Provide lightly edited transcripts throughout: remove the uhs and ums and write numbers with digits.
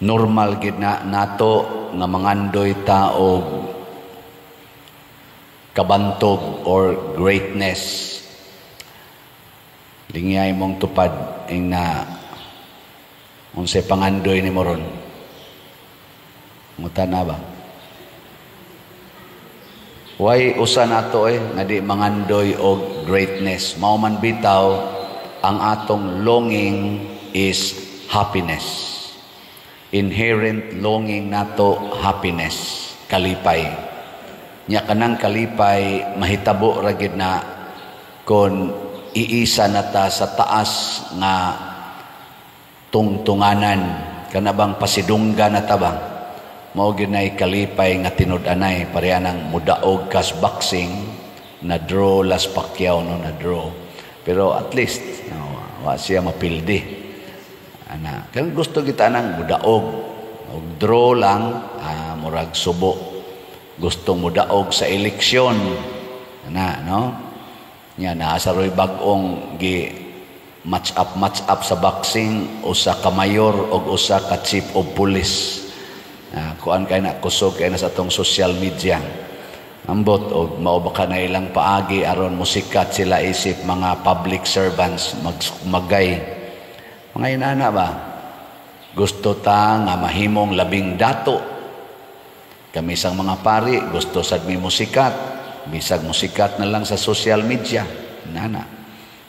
Normal gid na nato nga mangandoy ta og kabantog or greatness. Lingyay mong tupad ing na unsay pangandoy nimo ron? Nguta na ba? Why usa nato eh nga di mangandoy og greatness? Mao man bitaw ang atong longing is happiness. Inherent longing nato, happiness, kalipay. Nya kanang kalipay mahitabo ra gid na kon iisa na ta sa taas nga tungtunganan, kana bang pasidungga na ta ba? Mao gyud nay kalipay nga tinud-anay, pareha nang mudaog kas boxing na draw las Pacquiao, no, na draw. Pero at least, no, wa siya mapildi. Ana, kan gusto kita nang mudaog og draw lang, murag subo. Gusto mudaog sa eleksyon. Ana, no? Nya naa sa roy bag-ong gi match up sa boxing, usa ka mayor og usa ka chief of police. Kuan kay na, kusog kay na sa atong social media. Ambot og mao ba ka na ilang paagi aron musikat sila isip mga public servants, magay. Mga inana ba? Gusto ta nga mahimong labing dato. Kami sang mga pari, gusto sad mi musikat. Bisag musikat na lang sa social media. Nana.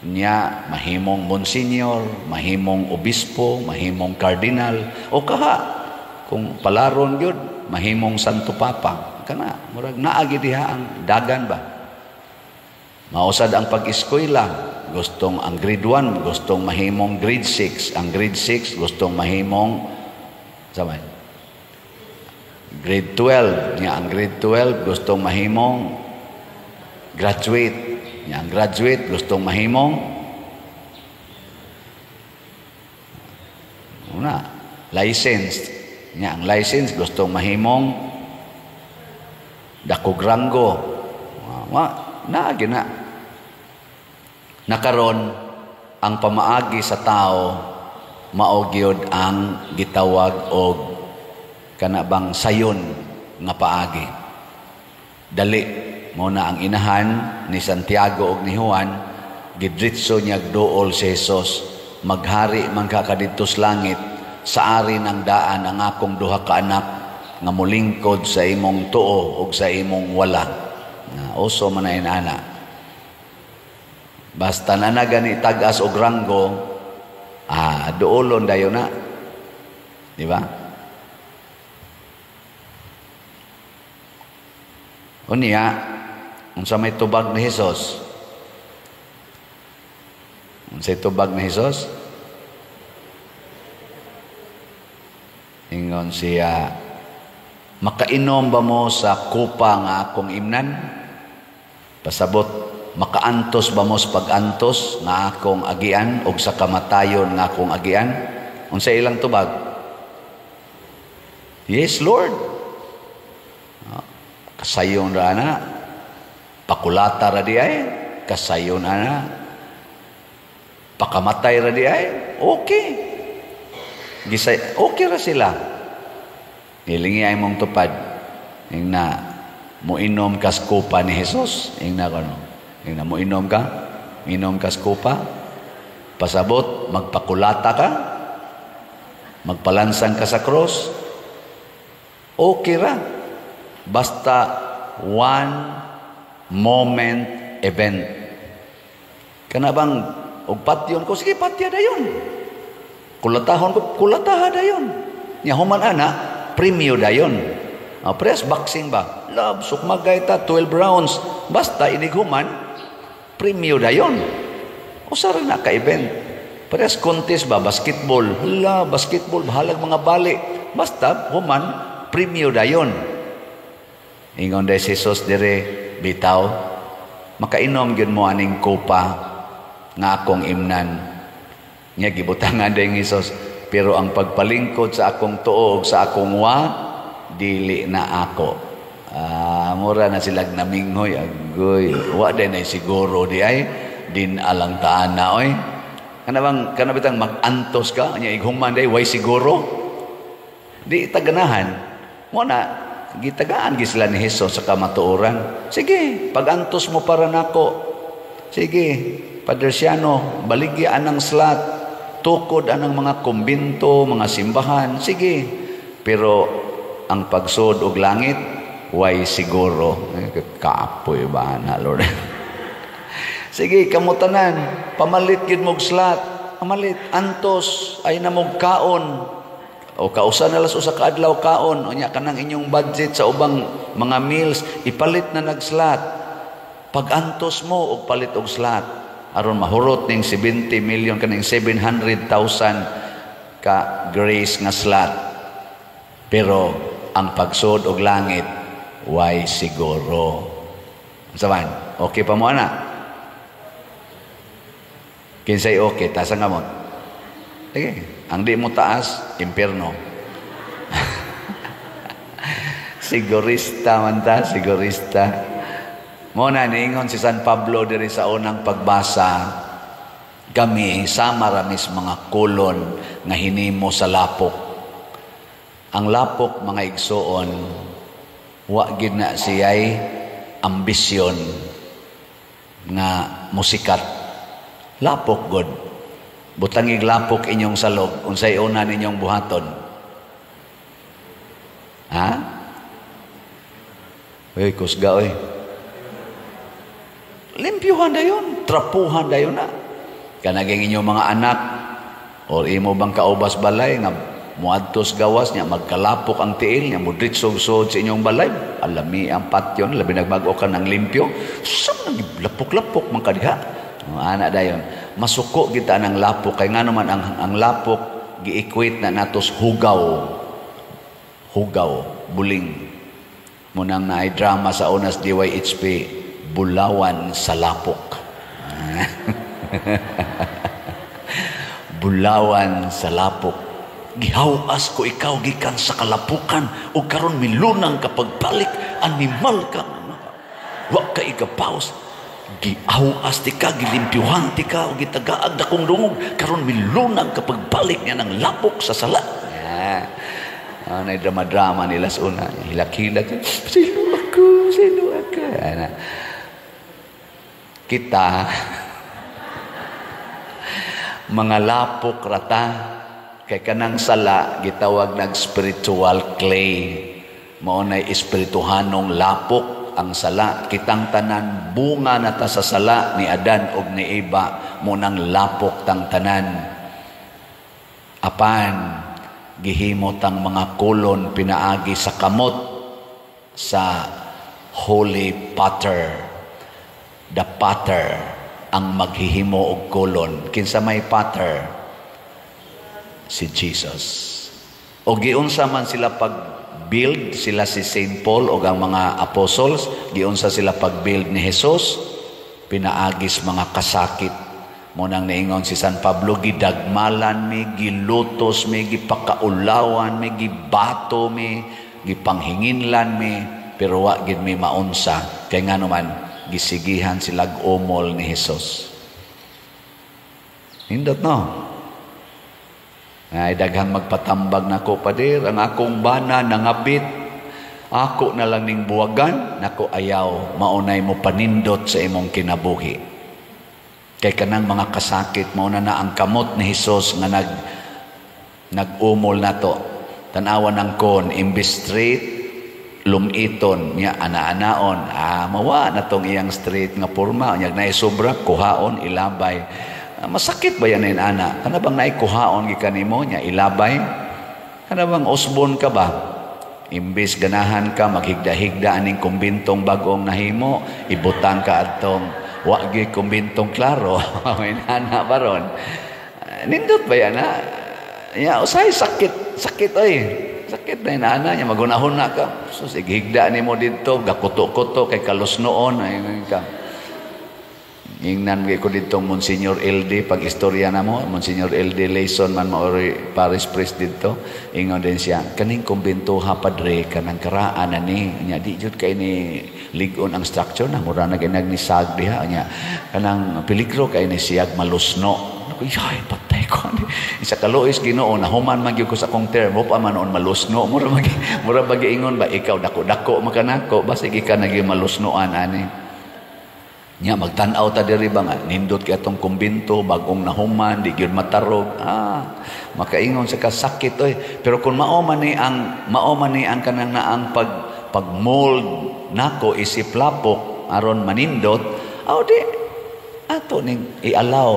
Nya mahimong monsignor, mahimong obispo, mahimong kardinal, o kaha kung palaron gyud, mahimong Santo Papa. Kana murag naa gyud diha ang dagan ba. Mausad ang pag-eskwela, gustong ang grade 1, gustong mahimong grade 6, ang grade 6 gustong mahimong sa man grade 12, nya ang grade 12 gustong mahimong graduate, nya ang graduate gustong mahimong una license, nya ang license gustong mahimong dakog ranggo. Wa naa gyud na. Nakaron ang pamaagi sa tao mao gyud ang gitawag og kana bang sayon nga paagi. Dali mo na ang inahan ni Santiago og ni Juan, gidritso niya duol si Jesus, maghari man ka kadidto sa langit, sa ari ng daan ang akong duha ka anak nga molingkod sa imong tuo og sa imong wala. Na uso man na inana. Basta na na gani tag-as og ranggo, duolon dayon na. Di ba? Unya, unsa may tubag ni Hesus? Unsay tubag ni Hesus? Ingon siya, makainom ba mo sa kupa nga akong imnan? Pasabot, makaantos ba mo sa pag-antos nga akong agian og sa kamatayon nga akong agian? Unsa ilang tubag? Yes, Lord. Kasayon ra na. Pakulata ra di ay, kasayon ana. Pakamatay ra di ay, okay. Gisay, okay ra sila. Hilingi ay mong tupad. Ing na moinom kas kupa ni Jesus, ing na kono. Ing na moinom ka, inom kas kupa. Pasabot, magpakulata ka, magpalansang ka sa cross. Okay ra. Basta one moment event. Kana bang og patyon ko, sige patya dayon. Kulatahon ko, kulataha dayon. Nya human ana, premyo dayon. Press boxing ba? Love, sukmagay ta 12 rounds. Basta inighuman, premyo dayon. Usa ra na ka event. Press contest ba? Basketball. Hala, basketball, bahalag mga bali. Basta human, premyo dayon. Ingon day si Jesus dire, bitaw, makainom gyud mo aning kupa nga akong imnan. Nya gibutangan day ni Jesus, pero ang pagpalingkod sa akong tuo ug sa akong wa, dili na ako. Mura na silag naminghoy, agoy. Wa day na siguro di ay din alang taan na oy. Kana bang kana bitang mag-antos ka nya ighuman day way siguro? Di itaganahan. Mo na gitagaan gi sila ni Jesus sa kamatuoran. Sige, pagantos mo para nako. Sige, Padre Siano, baligya anang slot, tukod anang mga kumbinto, mga simbahan. Sige. Pero ang pagsud og langit, way siguro. Kaapoy ba na, Lord? Sige, kamutanan, pamalit gid mog slot, pamalit, antos, ay na mog kaon. O kausa na las usa ka adlaw kaon, unya kanang inyong budget sa ubang mga meals, ipalit na nag-slot. Pag-antos mo og palit og slot, aron mahurot ning 70 million, kaning 700,000 ka grace nga slot. Pero ang pagsud og langit, way siguro. Unsa man? Okay pa mo ana? Kinsay okay, taas ang kamot. Sige, ang di mo taas, impierno. Sigurista man ta, sigurista. Mo na niingon si San Pablo diri sa unang pagbasa, kami sama ramis mga kolon nga hinimo sa lapok. Ang lapok, mga igsuon, wa gid na siya'y ambisyon nga musikat. Lapok god. Butangig lapok inyong salog, unsay una ninyong buhaton? Ha? Uy, kusga oy. Limpyuhan dayon, trapuhan dayon na. Kanaging inyong mga anak or imo bang kaubas balay nga muadtos gawas niya, magkalapok ang tiil niya, mudritsog sod sa inyong balay, alami ang patyon, labi nagbag-o ka ng limpyo, sa lapok-lapok man kadiha. Ana dayon, masuko kita ng lapok kay ngano man ang lapok gi-equate na natos hugaw. Hugaw, buling. Munang naay drama sa unas DYHP, Bulawan sa Lapok. Bulawan sa lapok. Gihawas ko ikaw gikan sa kalapukan ug karon milunang kapag balik, animal ka. Wa ka igapaos. Gihawas ti ka, gilimpyuhan ti ka, ug gitagaag dakong dungog, karon milunang kapag balik niya ng lapok sa sala. Yeah. Nay drama-drama nila sa una. Hilak-hilak. Sino ako? Sino ako? Ana. Kita, mga lapok rata, kay kanang sala, gitawag nag spiritual clay. Mao nay espirituhanong lapok ang sala. Kitang tanan, bunga na ta sa sala ni Adan og ni Eva, mo nang lapok tang tanan. Apan, gihimo tang mga kolon pinaagi sa kamot sa Holy Potter. The Potter ang maghihimo og kolon. Kinsa may potter? Si Jesus. O giunsa man sila pag-build, sila si Saint Paul o ang mga apostles, giunsa sila pag-build ni Jesus, pinaagis mga kasakit. Munang niingon si San Pablo, gidagmalan mi, gilutos mi, gipakaulawan mi, gibato mi, gipanghinginlan mi, pero wa gid mi maunsa. Kay ngano man, gisigihan silag umol ni Jesus. Nindot no? Ay, daghang magpatambag nako, Pader, ang akong bana nangabit, ako na lang ning buwagan, nako ayaw, maunay mo panindot sa imong kinabuhi. Kay kanang mga kasakit, mauna na ang kamot ni Jesus nga nag-umol nato. Tanawan ang kon, imbis straight, lumiton niya, ana-anaon, mawa na tong iyang straight nga porma, niya naisubra, kuhaon, ilabay. Masakit ba yan na ana? Kana bang naikuhaon gikan nimo niya ilabay? Kana bang usbon ka ba? Imbis ganahan ka maghigda-higda aning kumbintong bagong nahimo, ibutang ka adtong wa gyud kumbintong klaro. May nana baron. Nindot ba yan ha? Ya, usay sakit, sakit oy. Sakit na inana niya, magunahon na ka. So, sige, higda nimo didto, gakuto-kuto kay kalusnoon ay ka. Ingnan ko dito Monsignor LD, pag istorya na mo, Monsignor LD Layson man maori parish priest dito, ingon din siya, kaning kumbento ha padre, kanang karaan na ni, nya di jud kay ni ligon ang structure na, mura na ginag ni sag diha, nya kanang peligro kay ni siyag malusno. Ako, ay, patay ko. Isa kaluoy sa Ginoo, nahuman man gyud ko sa akong term, pa man noon malusno. Mura bag ingon ba, ikaw dako-dako makanako, basig ika na gyud malusnoan ani. Nya magtan-aw ta diri ba nga nindot kay atong kumbento, bagong nahuman, di gyud matarog. Ah, makaingon sa kasakit oy. Pero kung mao man ni ang kanang naang pag mold nako isip lapok aron manindot, aw di ato ning i-allow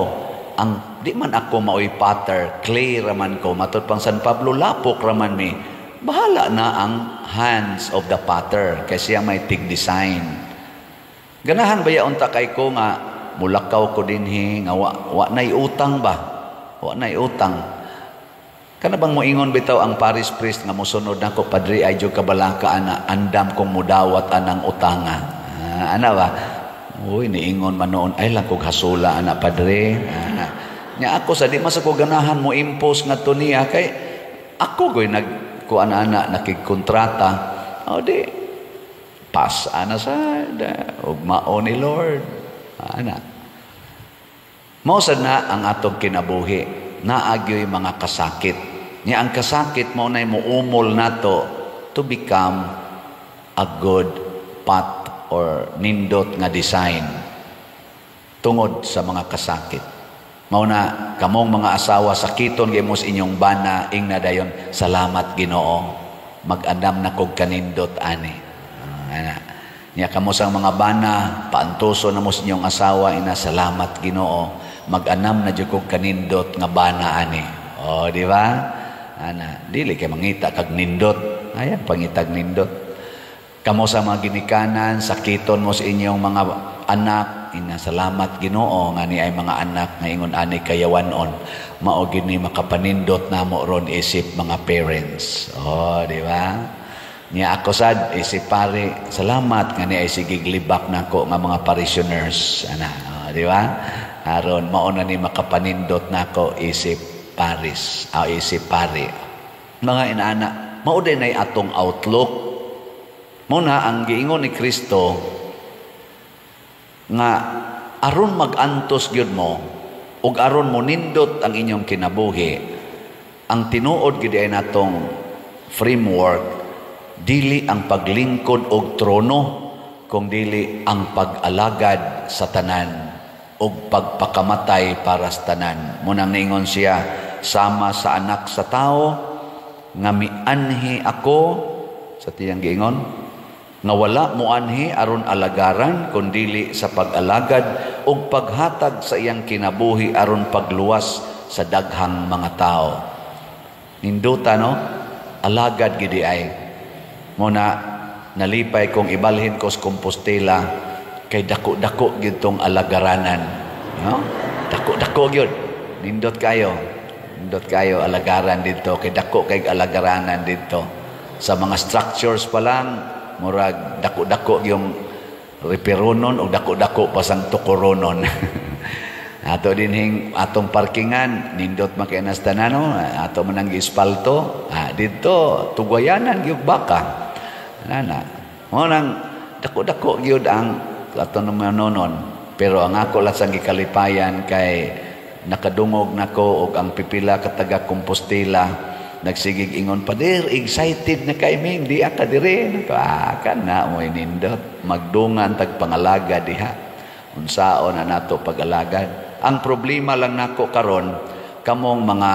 ang di man ako maoy potter, clay raman ko. Matud pang San Pablo, lapok raman mi. Bahala na ang hands of the potter kay siya may tig design. Ganahan ba unta kay ko nga mulakaw ko dinhi nga wa nay utang ba? Wa nay utang. Kana bang moingon bitaw ang parish priest nga mosunod nako, "Padre, ay jud kabalaka ana, andam kong mudawat anang utanga"? Ah, ana ba? Uy, niingon man noon, ay lang kog hasula ana, padre. Ah, nya ako sa di mas ako ganahan mo impose nga niya kay ako goy nag kuan ana, nakigkontrata. O di pas ana sa ug mao ni Lord ana. Mao sad na ang atong kinabuhi, naagyoy mga kasakit. Nya ang kasakit mao nay muumol nato to become a good pot or nindot nga design tungod sa mga kasakit. Mao na kamong mga asawa, sakiton gyud mo sa inyong bana, ingna dayon, "Salamat, Ginoo, mag-andam na kog kanindot ani." Ana. Nya kamo sang mga bana, paantuso na mo sa inyong asawa, ina, "Salamat, Ginoo, mag-anam na jud kog kanindot nga bana ani." Oh, di ba? Ana, dili kay mangita kag nindot. Ayan, pangitag nindot. Kamo sa mga ginikanan, sakiton mo sa inyong mga anak, ina, "Salamat, Ginoo nga ni ay mga anak nga ingon ani kayawanon." Mao gini makapanindot namo ron isip mga parents. Oh, di ba? Nya ako sad isip pare, salamat nga ni ay sigig libak nako nga mga parishioners. Ana, oh, di ba? Aron mao na ni makapanindot nako isip paris, ah, isip pare. Mga inaana, mao din ay atong outlook. Mao na ang giingon ni Kristo nga aron mag-antos gyud mo ug aron mo nindot ang inyong kinabuhi, ang tinuod gyud ay natong framework, dili ang paglingkod og trono, kung dili ang pag-alagad sa tanan ug pagpakamatay para sa tanan. Munang niingon siya, sama sa Anak sa Tao nga mianhi ako sa tiyang giingon nga wala moanhi aron alagaran, kundili sa pag-alagad ug paghatag sa iyang kinabuhi aron pagluwas sa daghang mga tao. Ninduta, no? Alagad gidi ay. Muna nalipay kong ibalhin ko sa Compostela kay dako-dako gyud tong alagaranan. No? Dako-dako gyud. Nindot kayo. Nindot kayo alagaran dito kay dako kay alagaranan dito. Sa mga structures pa lang, murag dako-dako yung reperonon o dako-dako pa sang tukoronon. Ato dinhing atong parkingan, nindot man kay nas tanan, no? Ato man ang giespalto. Ah, dito tugwayanan gyud baka. Ana. Mo nang dako-dako gyud ang ato nonon. Pero ang ako lang sang gikalipayan kay nakadungog nako og ang pipila ka taga Compostela nagsigig ingon, "Pader, excited na kay ming di ka dire." Nako, ah, kana mo nindot magdungan tag pangalaga diha, unsaon na nato pag-alagad. Ang problema lang nako karon, kamong mga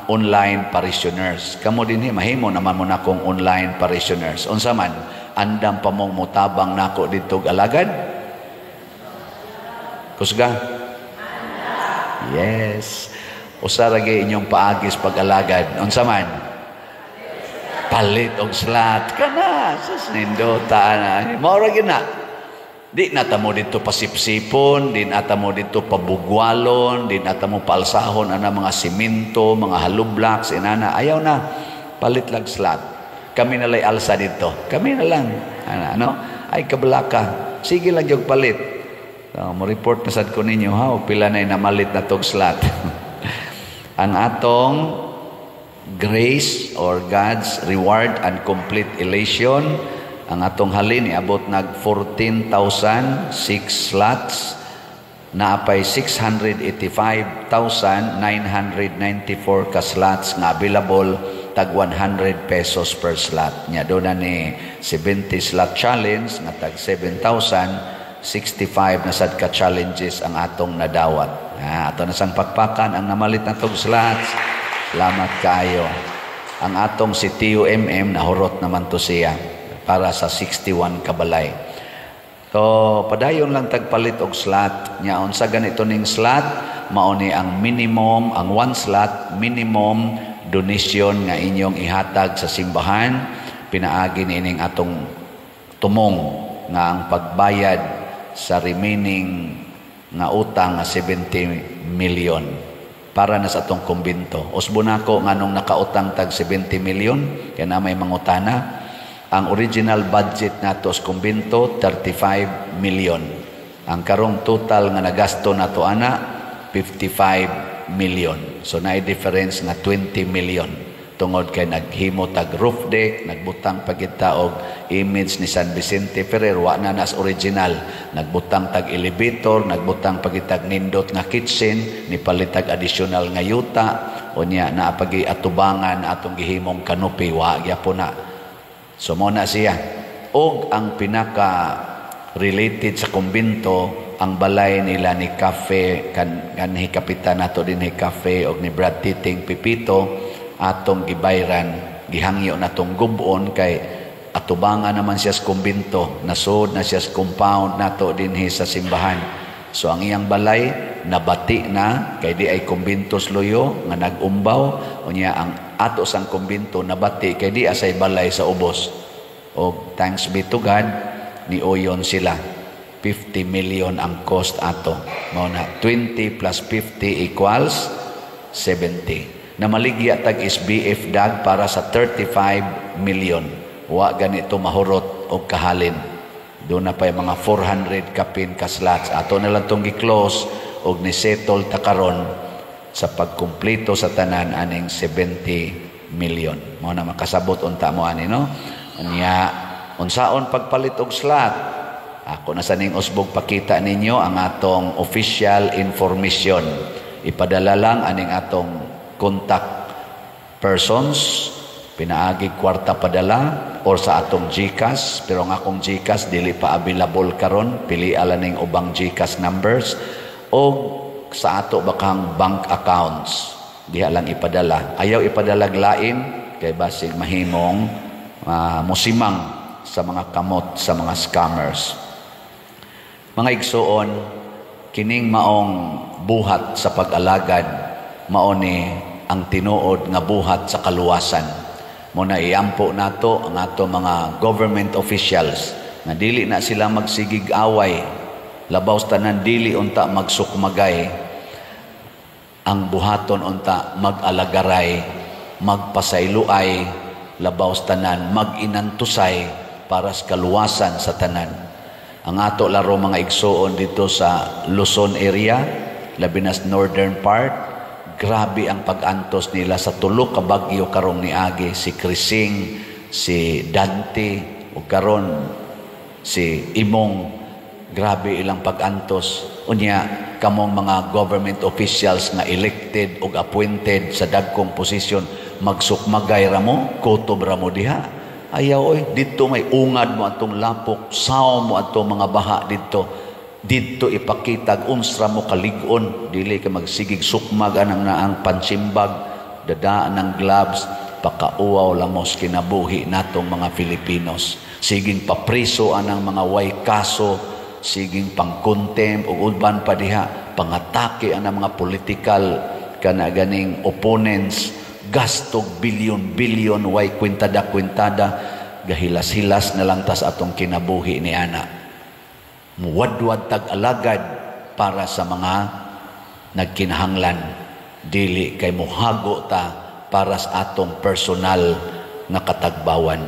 online parishioners. Kamo dinhi, mahimo naman mo nakong online parishioners. Unsa man, andam pa mong mutabang nako didto alagad? Kusga? Yes. Usa ra gyud inyong paagis pag-alagad. Unsa man? Palit og slot kana. Sus, nindota na. Mao ra gyud na. Di na ta mo dito pasipsipon, di na ta mo dito pabugwalon, di na ta mo palsahon ana mga simento, mga hollow blocks, inana. Ayaw na. Palit lang slot. Kami na lay alsa dito. Kami na lang. Ana, ano? Ay kabalaka. Sige lang yung palit. So, mo report na sad ko ninyo ha, o pila na namalit na tog slot. Ang atong grace or God's reward and complete elation, ang atong halin iabot nag 14,006 slots. Naapay 685,994 ka slots nga available, tag 100 pesos per slot. Nya doon na ni 70 slot challenge nga tag 7,065 na sad ka challenges ang atong nadawat. Ah, ato na sang pakpakan ang namalit na tog slots. Salamat kaayo. Ang atong si TUMM, nahurot naman to siya para sa 61 kabalay. So, padayon lang tagpalit og slot. Nya unsa ganito ning slot, mao ni ang minimum, ang one slot minimum donation nga inyong ihatag sa simbahan pinaagi niining atong tumong nga ang pagbayad sa remaining nga utang nga 70 million para na sa atong kumbinto. Usbo nako nganong nakautang tag 70 million kay na may mangutana. Ang original budget nato sa kumbinto, 35 million. Ang karong total nga nagasto nato ana, 55 million. So naay difference nga 20 million tungod kay naghimo tag roof deck, nagbutang pa kita og image ni San Vicente Ferrer, wa na nas original. Nagbutang tag elevator, nagbutang pa kitag nindot nga kitchen, nipalit tag additional nga yuta, unya naa pagi atubangan atong gihimong canopy, wa gyapon na. So mo na siya. Og ang pinaka related sa kumbinto, ang balay nila ni Cafe kan kanhi kapitan nato dinhi Cafe og ni Brad Titing Pipito, atong gibayran, gihangyo natong gubon kay atubangan naman siya sa kumbinto, nasod na siya sa compound nato dinhi sa simbahan. So ang iyang balay nabati na kay di ay kumbinto luyo nga nag-umbaw, unya ang ato sang kumbinto nabati kay di asay balay sa ubos. Og thanks be to God, niuyon sila. 50 million ang cost ato. Mao na 20 plus 50 equals 70. Namaligya tag SBF dag para sa 35 million. Wa ganito mahurot og kahalin. Doon na pa yung mga 400 kapin ka slots. Ato na lang itong gi-close og ni-settle ta karon sa pagkumpleto sa tanan aning 70 million. Mao na makasabot unta mo ani, no? Unya unsaon pagpalit og slot? Ako na sa ning usbog pakita ninyo ang atong official information. Ipadala lang aning atong contact persons pinaagi kwarta padala or sa atong GCash, pero ang akong GCash dili pa available karon, pili ala ning ubang GCash numbers o sa ato bakang bank accounts. Diha lang ipadala. Ayaw ipadala lain kay basig mahimong musimang sa mga kamot sa mga scammers. Mga igsuon, kining maong buhat sa pag-alagad mao ni ang tinuod nga buhat sa kaluwasan. Mo na iampo nato ang ato mga government officials nga dili na sila magsigig away, labaw sa tanan dili unta magsukmagay. Ang buhaton unta mag-alagaray, magpasayloay, labaw sa tanan mag-inantusay para sa kaluwasan sa tanan. Ang ato laro, mga igsuon, dito sa Luzon area, labi na sa northern part, grabe ang pag-antos nila sa tulo ka bagyo karong niagi, si Crising, si Dante, ug karon si Imong. Grabe ilang pag-antos. Unya kamong mga government officials nga elected ug appointed sa dagkong posisyon, magsukmagay ra mo, kutob ra mo diha. Ayaw oy, dito may ungad mo atong lapok, saw mo atong mga baha dito. Dito ipakitag unsra mo kalig-on, dili ka magsigig sukmag anang naang pansimbag, dadaan ng gloves, pakauwaw lamos kinabuhi natong mga Filipinos. Siging papriso anang mga way kaso, siging pangkontem ug uban pa diha, pangatake ang mga political kana ganing opponents, gastog bilyon-bilyon way kwintada-kwintada, gahilas-hilas na lang tas atong kinabuhi ni ana. Muwadwad tag alagad para sa mga nagkinahanglan, dili kay muhago ta para sa atong personal nga katagbawan.